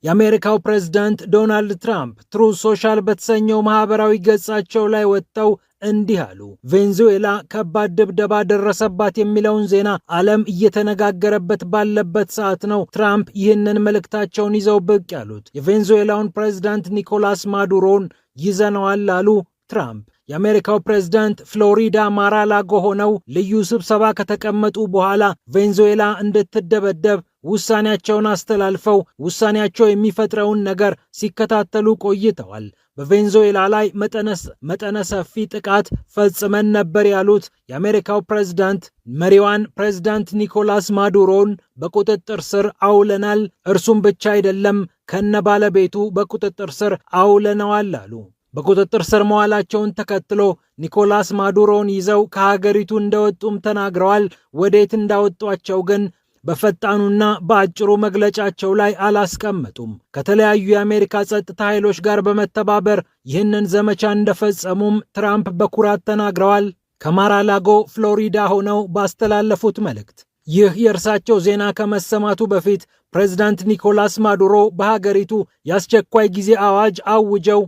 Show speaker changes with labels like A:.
A: የአሜሪካው ፕሬዝዳንት ዶናልድ ትራምፕ Truth Social በተሰኘው ማኅበራዊ ገጻቸው ላይ ወጥተው እንዲህ አሉ። ቬንዙዌላ ከባድ ድብደባ ደረሰባት የሚለውን ዜና ዓለም እየተነጋገረበት ባለበት ሰዓት ነው ትራምፕ ይህንን መልእክታቸውን ይዘው ብቅ ያሉት። የቬንዙዌላውን ፕሬዝዳንት ኒኮላስ ማዱሮን ይዘነዋል አሉ ትራምፕ። የአሜሪካው ፕሬዝዳንት ፍሎሪዳ ማራላጎ ሆነው ልዩ ስብሰባ ከተቀመጡ በኋላ ቬንዙዌላ እንድትደበደብ ውሳኔያቸውን አስተላልፈው ውሳኔያቸው የሚፈጥረውን ነገር ሲከታተሉ ቆይተዋል። በቬንዙዌላ ላይ መጠነ ሰፊ ጥቃት ፈጽመን ነበር ያሉት የአሜሪካው ፕሬዝዳንት መሪዋን ፕሬዝዳንት ኒኮላስ ማዱሮን በቁጥጥር ስር አውለናል፣ እርሱም ብቻ አይደለም፣ ከነ ባለቤቱ በቁጥጥር ስር አውለነዋል አሉ። በቁጥጥር ስር መዋላቸውን ተከትሎ ኒኮላስ ማዱሮን ይዘው ከሀገሪቱ እንደወጡም ተናግረዋል። ወዴት እንዳወጧቸው ግን በፈጣኑና በአጭሩ መግለጫቸው ላይ አላስቀመጡም። ከተለያዩ የአሜሪካ ጸጥታ ኃይሎች ጋር በመተባበር ይህንን ዘመቻ እንደፈጸሙም ትራምፕ በኩራት ተናግረዋል። ከማራላጎ ፍሎሪዳ ሆነው ባስተላለፉት መልእክት ይህ የእርሳቸው ዜና ከመሰማቱ በፊት ፕሬዝዳንት ኒኮላስ ማዱሮ በሀገሪቱ የአስቸኳይ ጊዜ አዋጅ አውጀው